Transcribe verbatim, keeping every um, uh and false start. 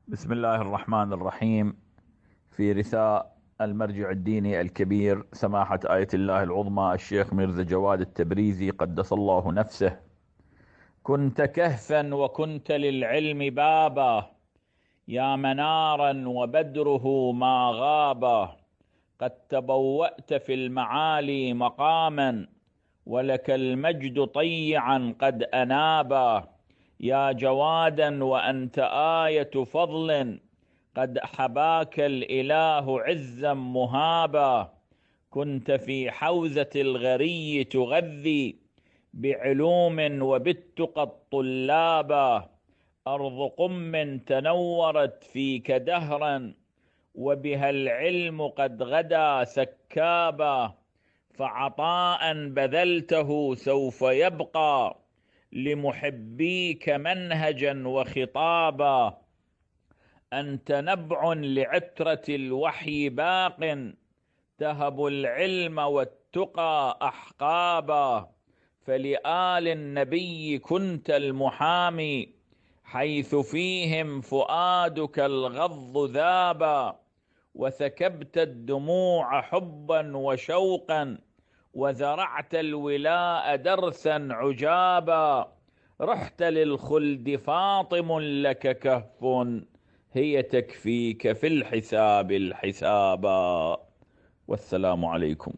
بسم الله الرحمن الرحيم. في رثاء المرجع الديني الكبير سماحة آية الله العظمى الشيخ ميرزا جواد التبريزي قدس الله نفسه: كنت كهفا وكنت للعلم بابا، يا منارا وبدره ما غابا، قد تبوأت في المعالي مقاما، ولك المجد طيعا قد أنابا، يا جوادا وأنت آية فضل، قد حباك الإله عزا مهابا، كنت في حوزة الغري تغذي بعلوم وبالتقى الطلابا، أرض قم تنورت فيك دهرا، وبها العلم قد غدا سكابا، فعطاء بذلته سوف يبقى لمحبيك منهجا وخطابا، أنت نبع لعترة الوحي باق، تهب العلم والتقى أحقابا، فلآل النبي كنت المحامي، حيث فيهم فؤادك الغض ذابا، وسكبت الدموع حبا وشوقا، وزرعت الولاء درسا عجابا، رحت للخلد فاطم لك كهف، هي تكفيك في الحساب الحسابا. والسلام عليكم.